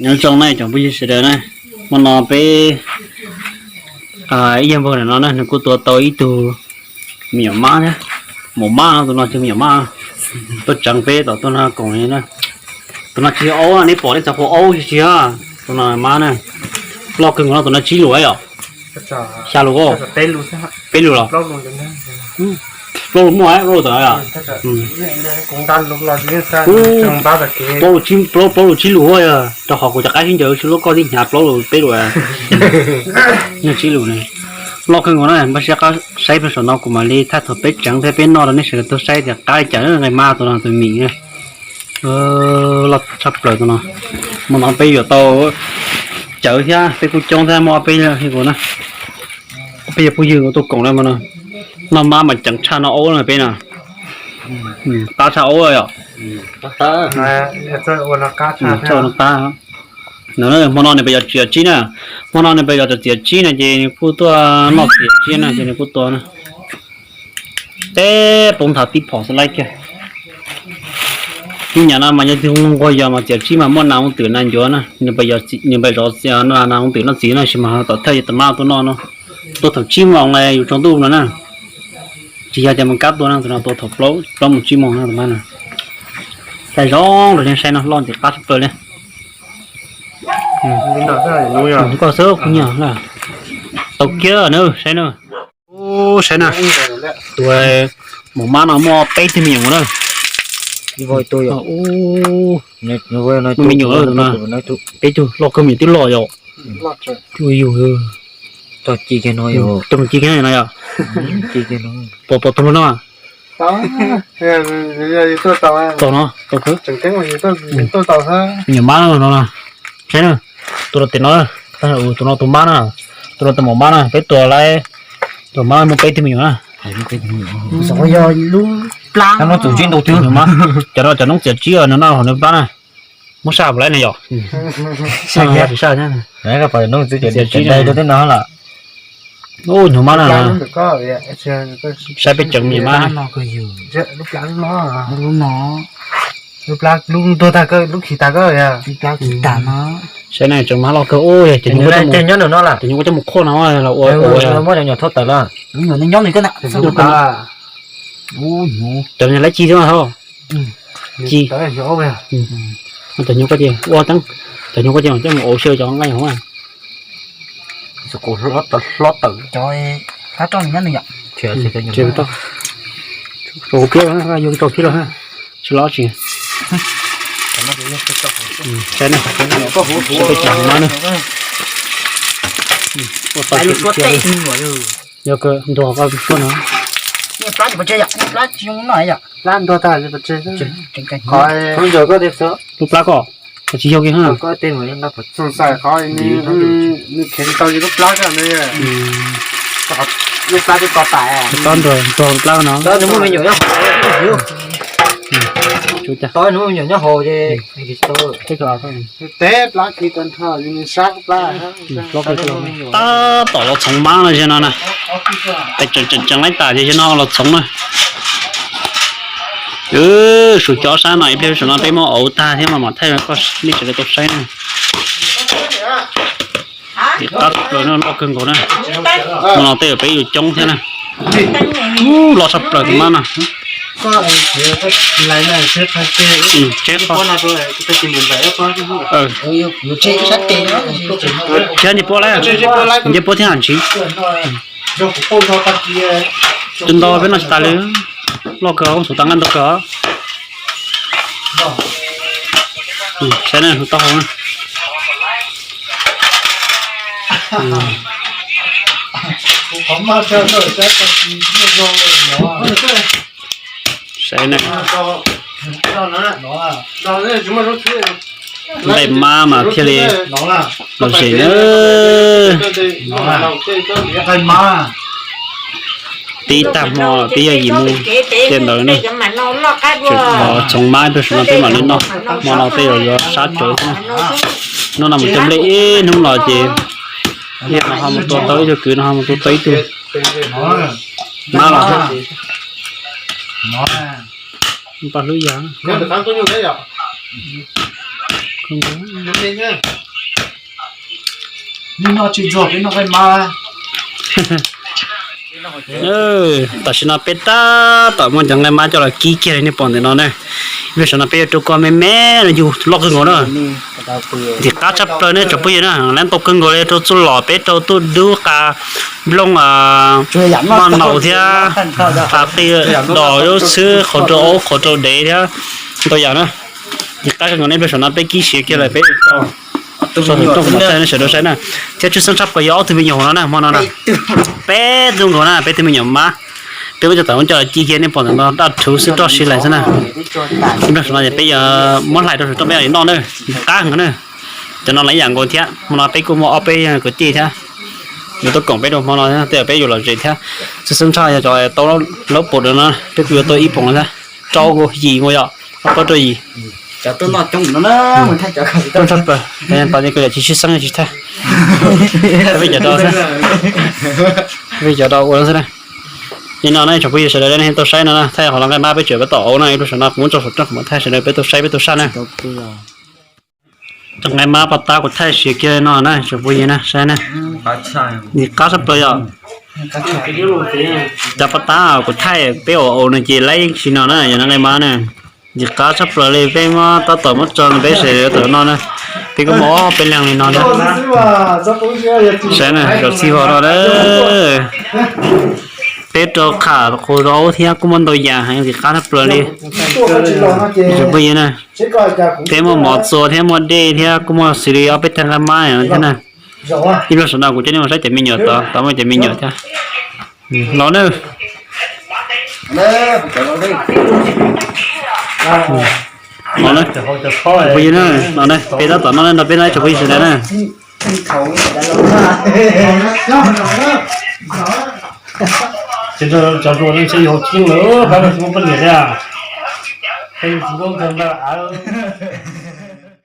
Nyob zoo na cov phooj ywg sawv daws na, hmo no peb ib yawg npawg no na nws kuj tua tau ib tug me nyuam mab thiab, maum mab no, tus no tsis me nyuam mab, tuaj tseev peb tom tuaj no koom li na. Tus no tsis yog aub, neb pom neb txog qhov aub tsis tsis, tus no mab na. Loj kawg nkaus no, tus no tsib lus yom? Xya lus, peb lus los? Plaub lus muaj, plaub lus tawm yom? Plaub lus tsib, plaub lus tsib lus yog rau qhov kuv cov qaib sib ncaws tsis lub koj tib hnyav plaub lus peb lus. Yog tsib lus ne, loj kawg nkaus na. Npaj siab qab saib peb saum no kuv mam li thaij thaum peb tseev thiab peb noj rau nej sawv daws tau saib tias qab li cas nqaij mab tus no tus mim na. Loj tshaj plaws tus no. Hmo no peb yuav tau cawv thiab peb kuj coob thiab, muaj ob peb yawg nkaus na. Ob peb yawg phooj ywg tuaj koom na, noj mab mas ceev tshaj noj aub na peb no. Qab tshaj aub yom? Qab. Hmo no nws pes yog txiav tsib na, hmo no nws pes yog txiav tsib na ces nws kuj tuaj noj txiav tsib na ces nws kuj tua na. Teb poob nthav tib phom xwb laib kiag. Ib nyuag no mas yog tus nquag yos mas txiav tsib mas muaj nas ua twm nas ncuav na, nws pes zov nas ua twm noj txiv na, tab sis mas tom thawj yog tus mab tuaj noj no. Tua thaum tsib moos yus tsaus ntuj no na. Tsis yog tias mus kab tua na, tus no tua thaum plaub moos tsib moos na tus mab no. Saib zoo rau nej saib no, loj ntxim qab tshaj plaws li. Koj xwb kuv nyiam na. Tau kiag na, saib na. Ub, saib na. Tus maum mab no muaj peb tug me nyuam na. Muaj me nyuam na, peb tug, loj kawg, me nyuam twb loj yom. Twb yug, tau ci kiag no yom. Pom, pom tus no. Tau no, tau kawg. Me nyuam mab no no. Saib na, tus no tes no, tus no tus mab na, tus no tus maum mab na, peb tua lawm, tus mab muaj peb tug me nyuam na. Yog lub plab no txus tsis ntau twg. Cov no cov noob txiav tsib no noj hauv nws plab na. Muab saj puas laib na yom? Saj thiab. Txiav tsib no. Ub, nyuag mab na. Saib peb tseem me nyuam mab na. Lub plab ntuag tag, lub khi tag ko. Saib na, tseem mab loj kawg. Ub, cov nyuam kuj coj mus qhuaj no los ua, ua, ua. Cov laib ci xwb os. Ci. Cov nyuam kuj ces ua teeb, cov nyuam kuj ces coj mus auv xyaw cov nqaij hauv. Hlob tawm. Rau kuv piab los, yuav rau piab los, tsis los tsis. Saib na, saib peb cov no na. Ua tau tiag li. Yog kawg ntuag koj suab no. Lub plab koj, koj tsis yog kiag ha. Lub plab ntuag, ntuag lub plab no. Tab tom los txhoov mab no ziag no na. Tseem, tseem laib tas ces ziag no los txhoov na. Suav cov sab no ib pliag saum no peb muab auv tag thiab mas mam thaij rau nej sawv daws tau saib na. Tim qab plaws no loj kawg nkaus na. Hmo no tej zaum peb yuav coob thiab na. Loj tshaj plaws tus mab no. Tsheb qhov. Thiab nce puab lawm, nce puab thiab hais ntsis. Tus ntau peb noj tsis tas li, loj kawg, xub tas nqaij ntau kawg. Saib na, taub hau na. Saib na. Nqaij mab mas thiaj li lom zem na. Tib tag hmo tib yog yim mus tiaj ntawd na. Tseem txhoov mab ib pliag saum no peb mam li noj. Hmo no tej zaum yuav sab tsawv na. Hnub no mus cog nplej ib hnub los ces yog no ho mus tua tau ib tug kwv, no ho mus tua tau ib tug mab los. Paj hlwb yag. Tam sim no peb tab tom muab cov nqaij mab coj los kib kiag li nej pom ntawm no na. Ib pliag saum no peb yuav rau koj me me no yug loj kawg nkaus na. Ntxim qab tshaj plaws nej tsoom phooj ywg na, lab ntau kawg nkaus li rau txuj lom peb rau tuaj dub qa nplooj maj naus thiab qa qi dos lub xwb qhauv rau aub qhauv rau dev thiab ntau yam na. Ntxim qab kawg nkaus nej ib pliag saum no peb kib siav kiag lawm peb tso saum rooj kom thaij nej sawv daws saib na. Thiab tshwj xeeb tshaj plaws yog ob tug me nyuam hauv no na, hmo no na. Peb tug nkaus na, peb tug me nyuam mab. Peb muab cov tam no coj los ci kiag nej pom ntawm no daj rhuv xwb roj si lawm xwb na. Ib pliag saum no ces peb yuav muab hlais rau saum rooj peb mam li noj na. Ntxim qab heev na. Cov no lawv ib yam nkaus thiab, hmo no peb kuj muaj ob peb yam kwv tij thiab. Yuav tuaj koom peb rau hmo no thiab, tej zaum peb yuav lom zem thiab. Tshwj xeeb tshaj yog cov tau laub pum no na, peb kuj yuav tau ib poom thiab. Rau nkaus yim nkaus yom, ob plaub rau yim. Tshaj plaws, tau ces kuj yam tsis sib xeeb tsis thaij. Peb cov rau xwb, peb cov rau ua xwb na. Li no na tsoom phooj ywg sawv daws nej tau saib no na, thaij qhov los nqaij mab peb tseem pab tom hauv na, ib pliag saum no kuv muab tso saum rooj kom thaij sawv daws peb tau saib peb tau saj na. Cov nqaij mab paj tab kuv thaij siav kiag no na tsoom phooj ywg na saib na. Ntxim qab tshaj plaws yom. Cov paj tab kuv thaij peb ua ua no ces laib tsis no na yog nqaij mab na. Ntxim qab tshaj plaws li peb muab tab tom muab tso peb sawv daws tau no na. Peb kuj muaj ob peb leeg li no na. Saib na, zaum txij hauv no na. Peb rau qham qus rau aub thiab kuj muaj ntau yam heev ntxim qab tshaj plaws li. Tsoom phooj ywg na, peb muaj mov txua thiab muaj dej thiab kuj muaj xws li ob peb tag nqaij mab thiab na. Ib pliag saum no kuv coj nej mus saib cov me nyuam tod, tod muaj cov me nyuam thiab. Los na. Los na. Tsoom phooj ywg na, los na, peb tab tom noj nrog peb no ib tsoom phooj ywg sawv daws na. Ces cov hluas no ntshe yus haus coob lawm, pab tsis muaj poj niam thiab. Peb tsis muaj npawg npawg av.